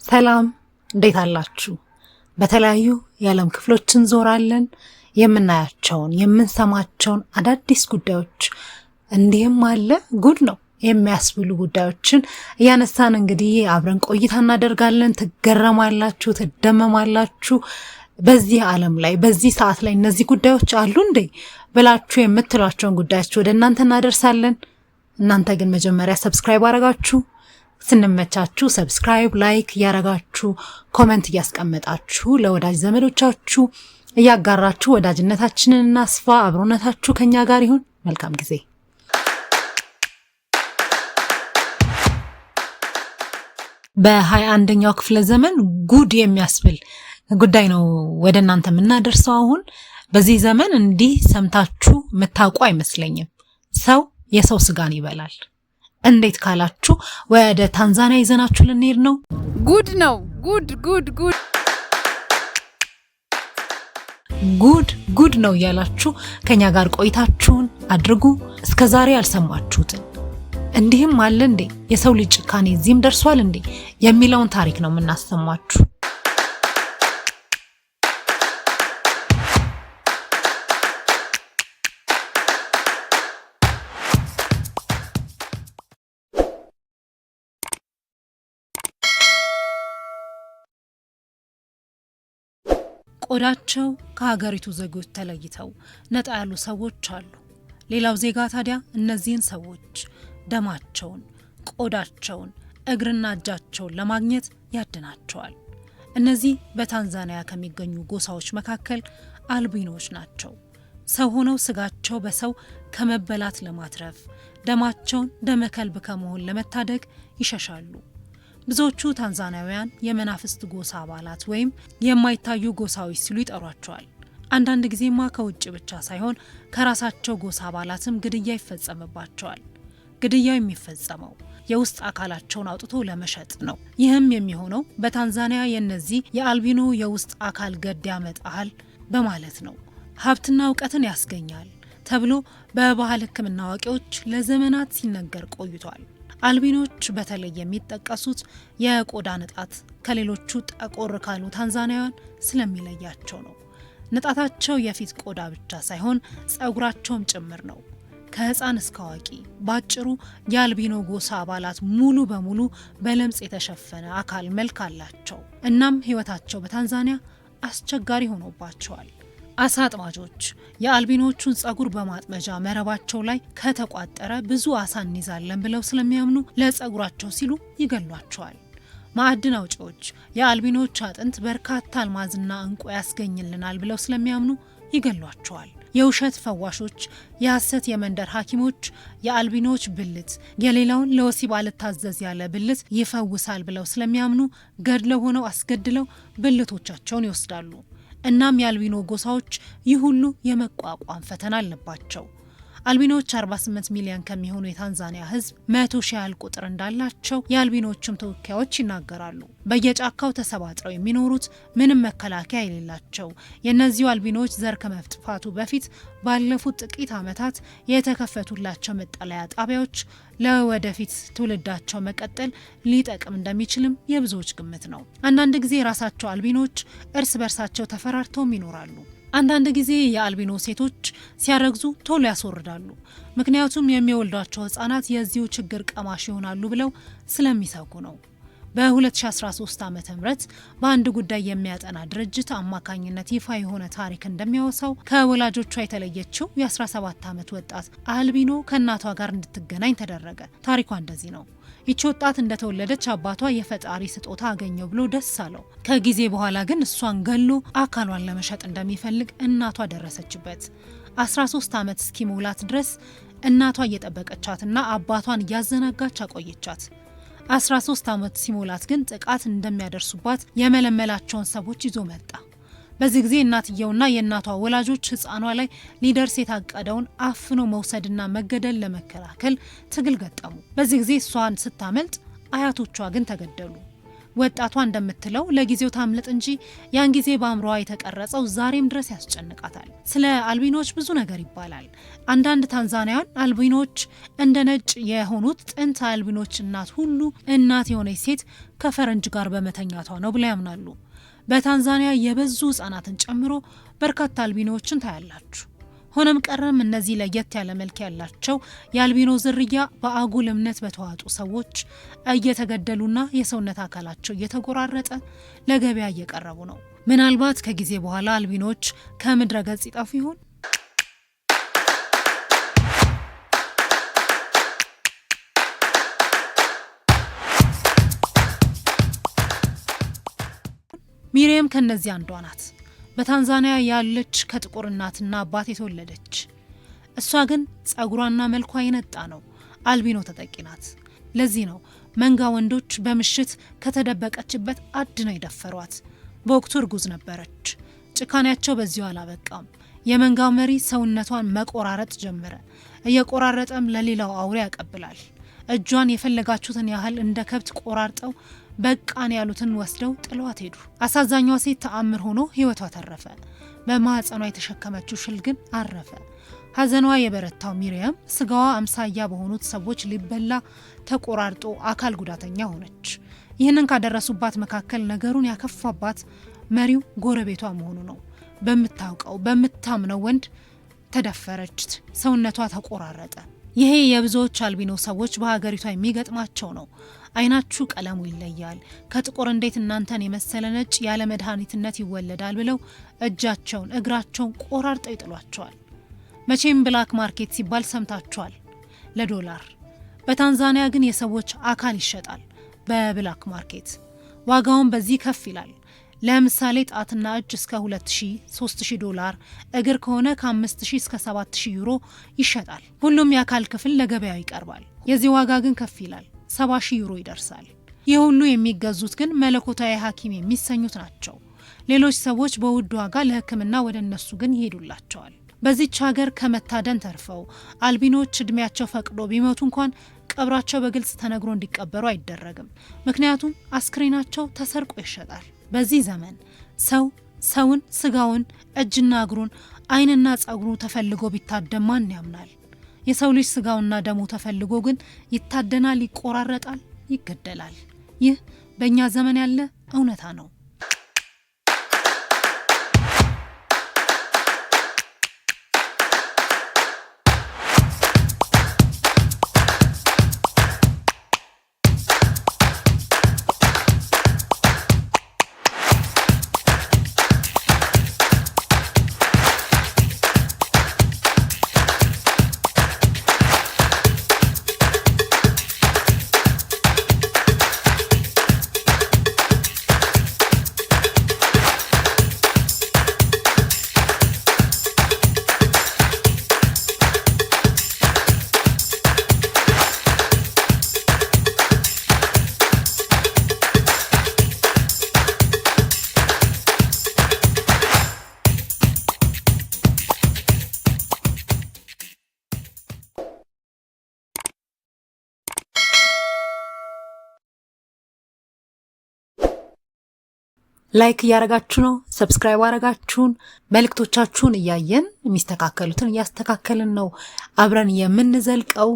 ሰላም፣ እንዴት አላችሁ? በተለያዩ የዓለም ክፍሎች እንዞራለን። የምናያቸውን የምንሰማቸውን አዳዲስ ጉዳዮች እንዲህም አለ ጉድ ነው የሚያስብሉ ጉዳዮችን እያነሳን እንግዲህ አብረን ቆይታ እናደርጋለን። ትገረማላችሁ፣ ትደመማላችሁ። በዚህ ዓለም ላይ በዚህ ሰዓት ላይ እነዚህ ጉዳዮች አሉ እንዴ ብላችሁ የምትሏቸውን ጉዳዮች ወደ እናንተ እናደርሳለን። እናንተ ግን መጀመሪያ subscribe አረጋችሁ ስንመቻችሁ subscribe፣ like እያረጋችሁ comment እያስቀመጣችሁ ለወዳጅ ዘመዶቻችሁ እያጋራችሁ ወዳጅነታችንን እናስፋ። አብሮነታችሁ ከኛ ጋር ይሁን። መልካም ጊዜ። በ21ኛው ክፍለ ዘመን ጉድ የሚያስብል ጉዳይ ነው ወደ እናንተ የምናደርሰው። አሁን በዚህ ዘመን እንዲህ ሰምታችሁ የምታውቁ አይመስለኝም። ሰው የሰው ስጋን ይበላል። እንዴት ካላችሁ ወደ ታንዛኒያ ይዘናችሁ ልንሄድ ነው። ጉድ ነው። ጉድ ጉድ ጉድ ጉድ ጉድ ነው እያላችሁ ከኛ ጋር ቆይታችሁን አድርጉ። እስከ ዛሬ ያልሰማችሁትን እንዲህም አለ እንዴ፣ የሰው ልጅ ጭካኔ እዚህም ደርሷል እንዴ የሚለውን ታሪክ ነው የምናሰማችሁ። ቆዳቸው ከሀገሪቱ ዜጎች ተለይተው ነጣ ያሉ ሰዎች አሉ። ሌላው ዜጋ ታዲያ እነዚህን ሰዎች ደማቸውን፣ ቆዳቸውን፣ እግርና እጃቸውን ለማግኘት ያድናቸዋል። እነዚህ በታንዛኒያ ከሚገኙ ጎሳዎች መካከል አልቢኖች ናቸው። ሰው ሆነው ስጋቸው በሰው ከመበላት ለማትረፍ ደማቸውን ደመከልብ ከመሆን ለመታደግ ይሸሻሉ። ብዙዎቹ ታንዛኒያውያን የመናፍስት ጎሳ አባላት ወይም የማይታዩ ጎሳዎች ሲሉ ይጠሯቸዋል። አንዳንድ ጊዜማ ከውጭ ብቻ ሳይሆን ከራሳቸው ጎሳ አባላትም ግድያ ይፈጸምባቸዋል። ግድያው የሚፈጸመው የውስጥ አካላቸውን አውጥቶ ለመሸጥ ነው። ይህም የሚሆነው በታንዛኒያ የነዚህ የአልቢኖ የውስጥ አካል ገድ ያመጣል በማለት ነው። ሀብትና እውቀትን ያስገኛል ተብሎ በባህል ሕክምና አዋቂዎች ለዘመናት ሲነገር ቆይቷል። አልቢኖች በተለይ የሚጠቀሱት የቆዳ ንጣት ከሌሎቹ ጠቆር ካሉ ታንዛኒያውያን ስለሚለያቸው ነው። ንጣታቸው የፊት ቆዳ ብቻ ሳይሆን ጸጉራቸውም ጭምር ነው። ከህፃን እስከ አዋቂ ባጭሩ የአልቢኖ ጎሳ አባላት ሙሉ በሙሉ በለምጽ የተሸፈነ አካል መልክ አላቸው። እናም ህይወታቸው በታንዛኒያ አስቸጋሪ ሆኖባቸዋል። አሳ አጥማጆች የአልቢኖቹን ጸጉር በማጥመጃ መረባቸው ላይ ከተቋጠረ ብዙ አሳ እንይዛለን ብለው ስለሚያምኑ ለጸጉራቸው ሲሉ ይገሏቸዋል። ማዕድን አውጪዎች የአልቢኖች አጥንት በርካታ አልማዝና እንቁ ያስገኝልናል ብለው ስለሚያምኑ ይገሏቸዋል። የውሸት ፈዋሾች፣ የሐሰት የመንደር ሐኪሞች የአልቢኖች ብልት የሌላውን ለወሲብ አልታዘዝ ያለ ብልት ይፈውሳል ብለው ስለሚያምኑ ገድለው ሆነው አስገድለው ብልቶቻቸውን ይወስዳሉ። እናም የአልቢኖ ጎሳዎች ይህ ሁሉ የመቋቋም ፈተና አለባቸው። አልቢኖዎች 48 ሚሊዮን ከሚሆኑ የታንዛኒያ ሕዝብ 100 ሺህ ያህል ቁጥር እንዳላቸው የአልቢኖቹም ተወካዮች ይናገራሉ። በየጫካው ተሰባጥረው የሚኖሩት ምንም መከላከያ የሌላቸው የእነዚሁ አልቢኖዎች ዘር ከመጥፋቱ በፊት ባለፉት ጥቂት ዓመታት የተከፈቱላቸው መጠለያ ጣቢያዎች ለወደፊት ትውልዳቸው መቀጠል ሊጠቅም እንደሚችልም የብዙዎች ግምት ነው። አንዳንድ ጊዜ የራሳቸው አልቢኖች እርስ በርሳቸው ተፈራርተውም ይኖራሉ። አንዳንድ ጊዜ የአልቢኖ ሴቶች ሲያረግዙ ቶሎ ያስወርዳሉ። ምክንያቱም የሚወልዷቸው ህጻናት የዚሁ ችግር ቀማሽ ይሆናሉ ብለው ስለሚሰጉ ነው። በ2013 ዓ ም በአንድ ጉዳይ የሚያጠና ድርጅት አማካኝነት ይፋ የሆነ ታሪክ እንደሚያወሳው ከወላጆቿ የተለየችው የ17 ዓመት ወጣት አልቢኖ ከእናቷ ጋር እንድትገናኝ ተደረገ። ታሪኳ እንደዚህ ነው። ይቺ ወጣት እንደተወለደች አባቷ የፈጣሪ ስጦታ አገኘው ብሎ ደስ አለው። ከጊዜ በኋላ ግን እሷን ገሎ አካሏን ለመሸጥ እንደሚፈልግ እናቷ ደረሰችበት። 13 ዓመት እስኪሞላት ድረስ እናቷ እየጠበቀቻትና አባቷን እያዘናጋች አቆየቻት። 13 ዓመት ሲሞላት ግን ጥቃት እንደሚያደርሱባት የመለመላቸውን ሰዎች ይዞ መጣ። በዚህ ጊዜ እናትየውና የእናቷ ወላጆች ሕፃኗ ላይ ሊደርስ የታቀደውን አፍኖ መውሰድና መገደል ለመከላከል ትግል ገጠሙ። በዚህ ጊዜ እሷን ስታመልጥ አያቶቿ ግን ተገደሉ። ወጣቷ እንደምትለው ለጊዜው ታምልጥ እንጂ ያን ጊዜ በአእምሮዋ የተቀረጸው ዛሬም ድረስ ያስጨንቃታል። ስለ አልቢኖች ብዙ ነገር ይባላል። አንዳንድ ታንዛኒያን አልቢኖች እንደ ነጭ የሆኑት ጥንት አልቢኖች እናት ሁሉ እናት የሆነች ሴት ከፈረንጅ ጋር በመተኛቷ ነው ብለው ያምናሉ። በታንዛኒያ የበዙ ህጻናትን ጨምሮ በርካታ አልቢኖዎችን ታያላችሁ። ሆነም ቀረም እነዚህ ለየት ያለ መልክ ያላቸው የአልቢኖ ዝርያ በአጉል እምነት በተዋጡ ሰዎች እየተገደሉና የሰውነት አካላቸው እየተጎራረጠ ለገበያ እየቀረቡ ነው። ምናልባት ከጊዜ በኋላ አልቢኖች ከምድረ ገጽ ይጠፉ ይሆን? ሚሪየም ከነዚህ አንዷ ናት። በታንዛኒያ ያለች ከጥቁር እናትና አባት የተወለደች፣ እሷ ግን ጸጉሯና መልኳ የነጣ ነው። አልቢኖ ተጠቂ ናት። ለዚህ ነው መንጋ ወንዶች በምሽት ከተደበቀችበት አድነው የደፈሯት። በወቅቱ እርጉዝ ነበረች። ጭካኔያቸው በዚሁ አላበቃም። የመንጋው መሪ ሰውነቷን መቆራረጥ ጀመረ። እየቆራረጠም ለሌላው አውሬ ያቀብላል። እጇን የፈለጋችሁትን ያህል እንደ ከብት ቆራርጠው በቃን ያሉትን ወስደው ጥለዋት ሄዱ። አሳዛኟ ሴት ተአምር ሆኖ ሕይወቷ ተረፈ። በማህፀኗ የተሸከመችው ሽል ግን አረፈ። ሐዘኗ የበረታው ሚሪየም ስጋዋ አምሳያ በሆኑት ሰዎች ሊበላ ተቆራርጦ አካል ጉዳተኛ ሆነች። ይህንን ካደረሱባት መካከል ነገሩን ያከፋባት መሪው ጎረቤቷ መሆኑ ነው። በምታውቀው በምታምነው ወንድ ተደፈረች፣ ሰውነቷ ተቆራረጠ። ይሄ የብዙዎች አልቢኖ ሰዎች በሀገሪቷ የሚገጥማቸው ነው። አይናችሁ ቀለሙ ይለያል፣ ከጥቁር እንዴት እናንተን የመሰለ ነጭ ያለ መድኃኒትነት ይወለዳል ብለው እጃቸውን እግራቸውን ቆራርጠው ይጥሏቸዋል። መቼም black market ሲባል ሰምታችኋል፣ ለዶላር። በታንዛኒያ ግን የሰዎች አካል ይሸጣል በ black market። ዋጋውን በዚህ ከፍ ይላል። ለምሳሌ ጣትና እጅ እስከ 2000 3000 ዶላር፣ እግር ከሆነ ከ5000 እስከ 7000 ዩሮ ይሸጣል። ሁሉም የአካል ክፍል ለገበያው ይቀርባል። የዚህ ዋጋ ግን ከፍ ይላል፣ 70,000 ዩሮ ይደርሳል። ይህ ሁሉ የሚገዙት ግን መለኮታዊ ሐኪም የሚሰኙት ናቸው። ሌሎች ሰዎች በውድ ዋጋ ለሕክምና ወደ እነሱ ግን ይሄዱላቸዋል። በዚች ሀገር ከመታደን ተርፈው አልቢኖች እድሜያቸው ፈቅዶ ቢሞቱ እንኳን ቀብራቸው በግልጽ ተነግሮ እንዲቀበሩ አይደረግም። ምክንያቱም አስክሬናቸው ተሰርቆ ይሸጣል። በዚህ ዘመን ሰው ሰውን ስጋውን፣ እጅና እግሩን፣ ዓይንና ጸጉሩ ተፈልጎ ቢታደን ማን ያምናል? የሰው ልጅ ስጋውና ደሙ ተፈልጎ ግን ይታደናል፣ ይቆራረጣል፣ ይገደላል። ይህ በእኛ ዘመን ያለ እውነታ ነው። Like እያረጋችሁ ነው፣ subscribe አረጋችሁን፣ መልእክቶቻችሁን እያየን የሚስተካከሉትን እያስተካከልን ነው አብረን የምንዘልቀው።